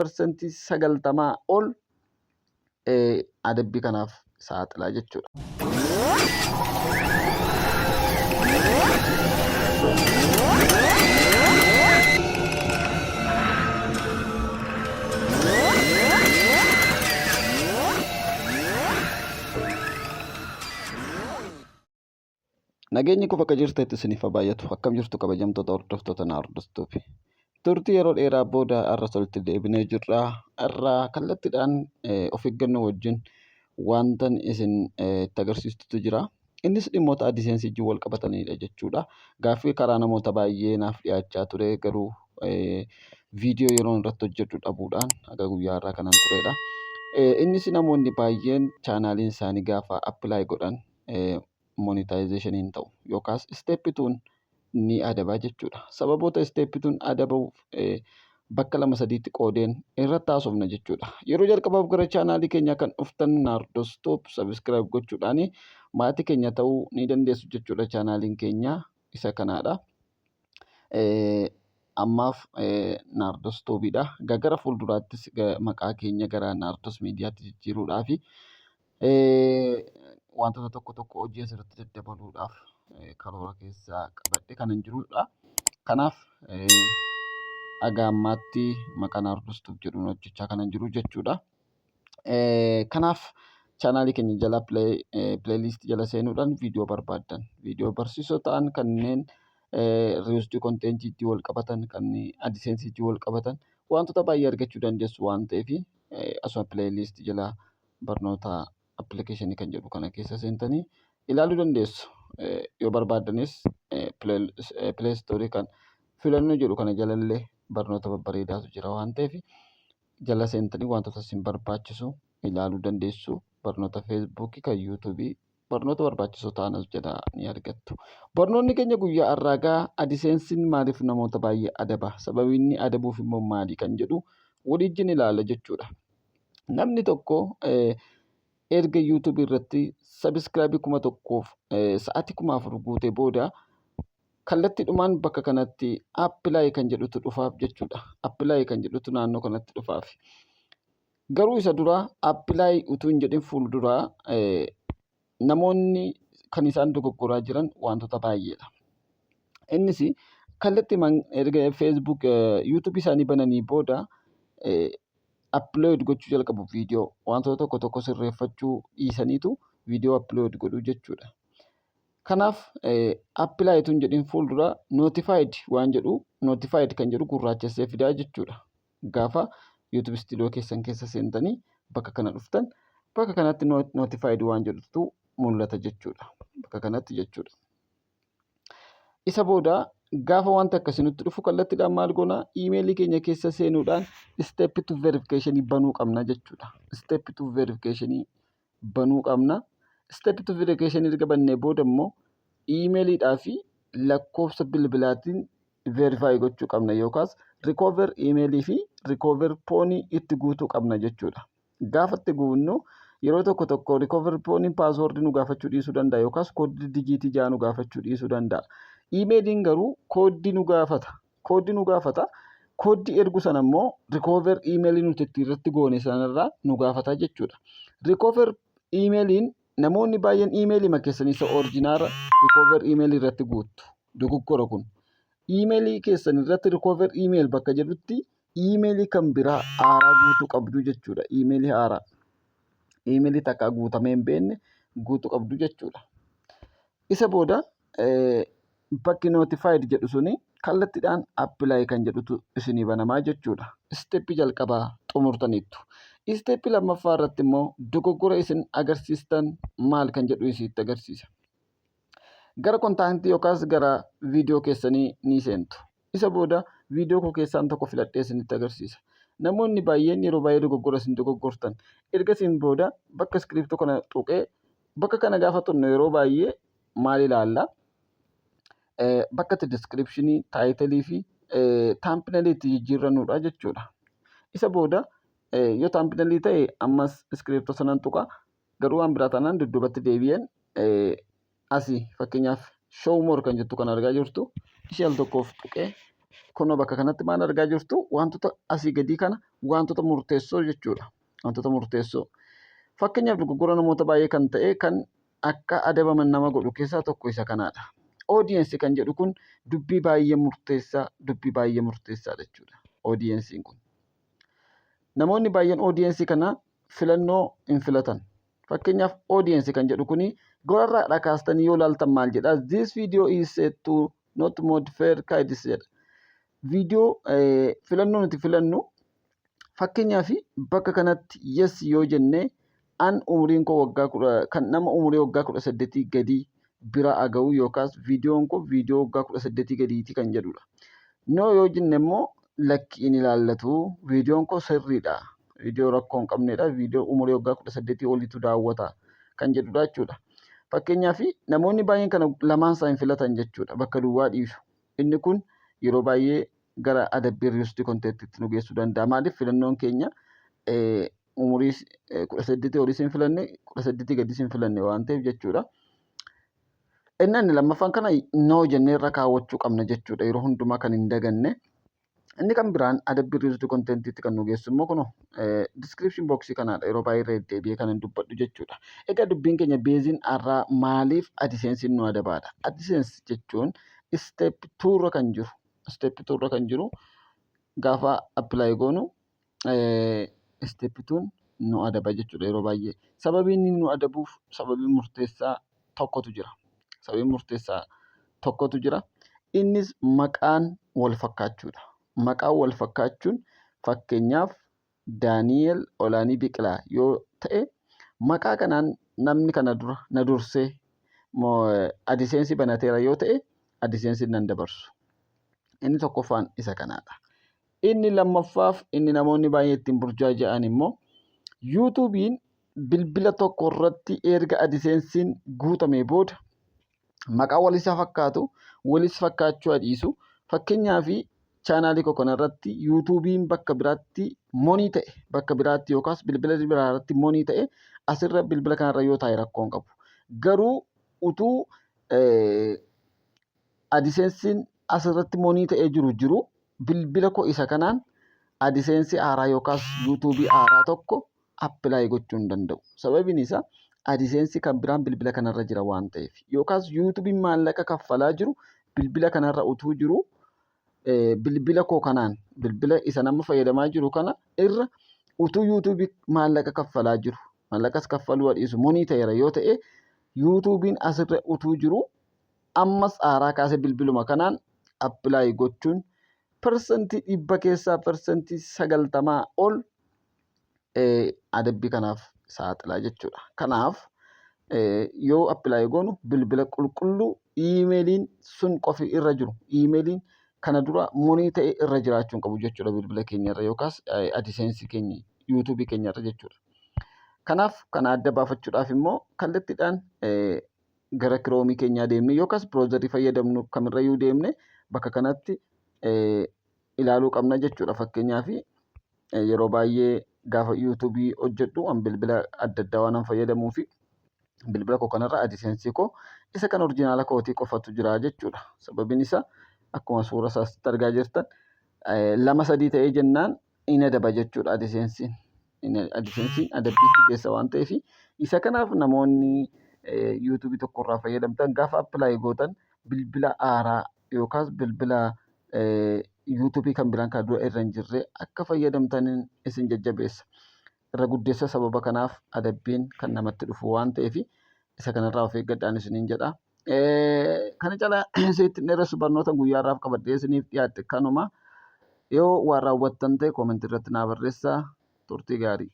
90% ol adabbii kanaaf saaxilaa jechuudha. Nageenyi koo bakka jirtanitti isiniif haa baay'atu. Akkam jirtu kabajamtoota hordoftoota na hordoftuufi. Turtii yeroo dheeraa booda har'as walitti deebinee jirra. Har'a kallattiidhaan of eeggannoo wajjin wantan isin itti agarsiistutu jira. Innis dhimmoota AdSense wajjin wal qabatanidha jechuudha. Gaaffii karaa namoota baay'ee naaf dhiyaachaa ture garuu viidiyoo yeroon irratti hojjedhu dhabuudhaan haga guyyaa har'aa kanan turedha. Innis namoonni baay'een chaanaaliin isaanii gaafa apply godhan monetization hin ta'u yookaas step 2 ni adaba jechuudha. Sababoota step 2 adabuuf bakka lama sadiitti qoodeen irratti haasofna jechuudha. Yeroo jalqabaaf gara chaanaalii keenyaa kan dhuftan Naardos Tube subscribe gochuudhaan maatii keenya ta'uu ni dandeessu jechuudha. Chaanaaliin keenya isa kanaadha. Ammaaf Naardos Tuubiidha. Gara fuulduraattis maqaa keenya gara Naardos Miidiyaatti jijjiiruudhaafi wantoota tokko tokko hojii asirratti daddabaluudhaaf karoora keessa qabadhe kanan jirudha. Kanaaf haga ammaatti maqaa Naardos Tuub jedhuun hojjechaa kanan jiru jechuudha. Kanaaf chaanaalii keenya jala playlist jala seenuudhaan viidiyoo barbaaddan viidiyoo barsiisoo ta'an kanneen reused content wal qabatan kan AdSense wal qabatan wantoota baay'ee argachuu dandeessu waan ta'eef asuma playlist jala barnoota appilikeeshinii kan jedhu kana keessa seentanii ilaaluu dandeessu. Yoo barbaaddanis Play Store kan filannoo jedhu kana jalallee barnoota babbareedaatu jira waan ta'eef jala seentanii wantoota isin barbaachisu ilaaluu dandeessu. Barnoota Feesbuukii kan Yuutuubii barnoota barbaachisoo ta'an as jalaa ni argattu. Barnoonni keenya guyyaa har'aa gaa AdSensiin maaliif namoota baay'ee adaba? Sababiin inni adabuuf immoo maali kan jedhu waliin ilaalla jechuudha. Namni tokko erga yuutuubii irratti sabiskiraabii 1000f sa'aatii 4000 guutee booda kallattiidhumaan bakka kanatti apply kan jedhutu dhufaaf jechuudha. Apply kan jedhutu naannoo kanatti dhufaaf. Garuu isa dura apply utuu hin jedhin fuulduraa namoonni kan isaan dogoggoraa jiran wantoota baay'eedha. Innis kallattiimaan erga Facebook YouTube isaanii bananii booda upload gochuu jalqabu viidiyoo wantoota tokko tokko sirreeffachuu dhiisaniitu viidiyoo upload godhuu jechuudha. Kanaaf apply utuu hin jedhin fuuldura notified waan jedhu notified kan jedhu gurraachessee fidaa jechuudha. Gaafa YouTube studio keessan keessa seentanii bakka kana dhuftan bakka kanatti notified waan jedhutu mul'ata jechuudha. Bakka kanatti jechuudha. Isa booda gaafa wanta akkasii nutti dhufu kallattiidhaan maal goona? Iimeelii keenya keessa seenuudhaan step 2 verification banuu qabna jechuudha. Step 2 verification banuu qabna. Step 2 verification erga bannee booda immoo iimeeliidhaa fi lakkoofsa bilbilaatiin verify gochuu qabna yookaas recover iimeelii fi recover phone itti guutuu qabna jechuudha. Gaafa itti guunnu yeroo tokko tokko recover phone password nu gaafachuu dhiisuu danda'a yookaas kooddii dijiitii 6 nu gaafachuu dhiisuu danda'a. Iimeeliin garuu kooddii nu gaafata. Kooddii nu gaafata. Kooddii ergu sana immoo recover iimeelii nuti itti irratti goone sanarraa nu gaafata jechuudha. Recover iimeeliin namoonni baay'een iimeelii keessanii isa original recover iimeelii irratti guuttu. Dogoggora kun. Iimeelii keessan irratti recover email bakka jedhutti iimeelii kan biraa haaraa guutuu qabdu jechuudha. Iimeelii haaraa. Iimeelii takka guutamee hin beekne guutuu qabdu jechuudha. Isa booda bakki notified jedhu suni kallattiidhaan apply kan jedhutu isinii banamaa jechuudha. Isteeppii jalqabaa xumurtaniittu. Isteeppii lammaffaa irratti immoo dogoggora isin agarsiistan maal kan jedhu isitti agarsiisa. Gara contentii yookaas gara viidiyoo keessanii ni seentu. Isa booda viidiyoo koo keessaan tokko filadhee isinitti agarsiisa. Namoonni baay'een yeroo baay'ee dogoggora isin dogoggortan. Ergasiin booda bakka iskiriiptoo kana tuqee bakka kana gaafa xunnu yeroo baay'ee maal ilaalla? Bakka itti descriptionii, titleii fi thumbnailii itti jijjiirrannudha jechuudha. Isa booda yoo thumbnailii ta'e ammas iskiriiptoo sanan tuqa. Garuu waan biraa taanaan dudduubatti deebi'een asii fakkeenyaaf show more kan jettu kan argaa jirtu ishee al tokkoof tuqee Kunoo bakka kanatti maal argaa jirtu? Wantoota asii gadii kana, wantoota murteessoo jechuudha. Wantoota murteessoo. Fakkeenyaaf, dogoggora namoota baay'ee kan ta'e, kan akka adabaman nama godhu keessaa tokko isa kanaadha. Audience kan jedhu kun dubbii baay'ee murteessaa, dubbii baay'ee murteessaadha jechuudha. Audienceiin kun. Namoonni baay'een audience kana filannoo hin filatan. Fakkeenyaaf, audience kan jedhu kuni gorarraadhaa kaastanii yoo ilaaltan maal jedha? "This video is set to not modified kids" jedha. Viidiyoo filannoo nuti filannu, fakkeenyaaf, bakka kanatti yes yoo jenne, an umuriin koo waggaa 10, kan nama umurii waggaa 18 gadii bira aga'u yookaas viidiyoon koo viidiyoo waggaa 18 gadiiti kan jedhudha. No yoo jenne immoo, lakki, hin ilaallatu, viidiyoon koo sirriidha. Viidiyoo rakkoo hin qabnedha. Viidiyoo umurii waggaa 18 oliitu daawwata kan jedhudha jechuudha. Fakkeenyaaf, namoonni baay'een kana lamaan isaa hin filatan jechuudha. Bakka duwwaa dhiisu. Inni kun yeroo baay'ee gara adabbii reused contentiitti nu geessuu danda'a. Maaliif? Filannoon keenya umurii 18 oliis hin filanne, 18 gadis hin filanne waan ta'eef jechuudha. Inni lammaffaan kana no jennee irra kaawwachuu qabna jechuudha. Yeroo hundumaa kan hin daganne. Inni kan biraan adabbii reused contentiitti kan nu geessu immoo kunoo description boxii kanaadha. Yeroo baay'ee irra deddeebi'ee kan hin dubbadhu jechuudha. Egaa dubbiin keenya beeziin har'aa maaliif AdSensiin nu adabaadha? AdSense jechuun step two'rra kan jiru. Step two'rra kan jiru, gaafa apply goonu step two'n nu adaba jechuudha yeroo baay'ee. Sababiin inni nu adabuuf sababii murteessaa tokkotu jira. Sababii murteessaa tokkotu jira. Innis maqaan wal fakkaachuudha. Maqaan wal fakkaachuun, fakkeenyaaf, Daani'el Olaanii Biqilaa yoo ta'e, maqaa kanaan namni kana dura na dursee AdSense banateera yoo ta'e, AdSensiin nan dabarsu. Inni tokkoffaan isa kanaadha. Inni lammaffaaf inni namoonni baay'ee ittiin burjaaja'an immoo, YouTubeiin bilbila tokko irratti erga AdSensiin guutamee booda maqaa wal isa fakkaatu, walis fakkaachuu dhiisu, fakkeenyaaf, channelii koo kanarratti YouTubeiin bakka biraatti monii ta'e, bakka biraatti yookaas bilbila biraa irratti monii ta'e, asirra bilbila kanarra yoo taa'e rakkoo hin qabu. Garuu utuu AdSensiin asirratti monii ta'ee jiru bilbila koo isa kanaan AdSense haaraa yookaas YouTubeii haaraa tokko apply gochuu hin danda'u. Sababiin isaa AdSense kan biraan bilbila kanarra jira waan ta'eef, yookaas YouTubeiin maallaqa kaffalaa jiru bilbila kanarra utuu jiru, bilbila koo kanaan, bilbila isa nama fayyadamaa jiru kana irra utuu YouTubeii maallaqa kaffalaa jiru, maallaqas kaffaluu dhiisu, monii ta'eera yoo ta'e, YouTubeiin asirra utuu jiru ammas haaraa kaasee bilbiluma kanaan apply gochuun 100% keessaa 90% ol adabbii kanaaf saaxilaa jechuudha. Kanaaf yoo apply goonu bilbila qulqulluu emailiin sun qofi irra jiru, emailiin kana dura monii ta'e irra jiraachuu hin qabu jechuudha bilbila keenya irra yookaas AdSense keenya YouTubeii keenya irra jechuudha. Kanaaf kana adda baafachuudhaaf immoo kallattiidhaan gara Chromeii keenyaa deemnee yookaas browserii fayyadamnu kamirrayyuu deemne bakka kanatti ilaaluu qabna jechuudha. Fakkeenyaaf, yeroo baay'ee gaafa YouTubeii hojjedhu an bilbila adda addaa waan fayyadamuu fi bilbila koo kanarra AdSense koo isa kan original kootii qofatu jira jechuudha. Sababiin isaa akkuma suura isaatti argaa jirtan lama sadii ta'ee jennaan in adaba jechuudha AdSensiin. AdSensiin adabbiitti geessa waan ta'eef, isa kanaaf namoonni YouTubeii tokkorraa fayyadamtan gaafa apply gootan bilbila haaraa yookaas bilbila YouTubeii kan biraan kan dura irra hin jirre akka fayyadamtaniin isin jajjabeessa. Irra guddeessa sababa kanaaf adabbiin kan namatti dhufu waan ta'eef, isa kanarraa of eeggadhaan isiniin jedha. Kana caalaa isinitti hin dheeressu. Barnoota guyyaa har'aaf qabadhee isiniif dhiyaadhe kanuma. Yoo waan raawwattan ta'e commentii irratti naa barreessaa. Turtii gaarii.